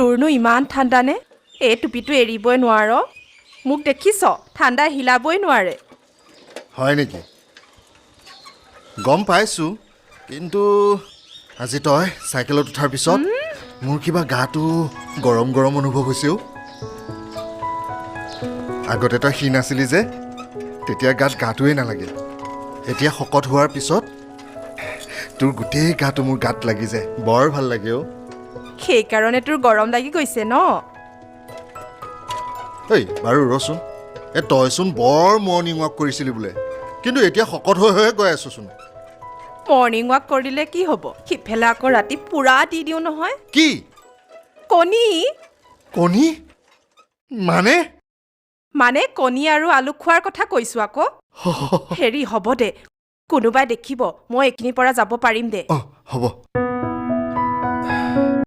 তোৰনো ইমান ঠাণ্ডা নে? এই টুপিটো এৰিবই নোৱাৰ। মোক দেখিছ, ঠাণ্ডা হিলাবই নোৱাৰে। হয় নেকি? গম পাইছোঁ, কিন্তু আজি তই চাইকেলত উঠাৰ পিছত মোৰ কিবা গাটো গৰম গৰম অনুভৱ হৈছে অ'। আগতে তই ক্ষীণ আছিলি যে, তেতিয়া গাত গাটোৱেই নালাগে। এতিয়া শকত হোৱাৰ পিছত তোৰ গোটেই গাটো মোৰ গাত লাগি যায়, বৰ ভাল লাগে অ'। সেইকাৰণে তোৰ গৰম লাগি গৈছে ন? ঐ বাৰু ৰচোন, এই তইচোন বৰ মৰ্ণিং ৱাক কৰিছিলি বোলে, কিন্তু এতিয়া শকত হৈ হৈয়ে গৈ আছচোন। মৰ্ণিং ৱাক কৰিলে কি হ'ব, সিফালে আকৌ ৰাতি পূৰা দি দিওঁ নহয়। কি? কণী। কণী মানে? মানে কণী আৰু আলু খোৱাৰ কথা কৈছোঁ আকৌ। হেৰি, হ'ব দে, কোনোবাই দেখিব। মই এইখিনিৰ পৰা যাব পাৰিম দে। অঁ, হ'ব।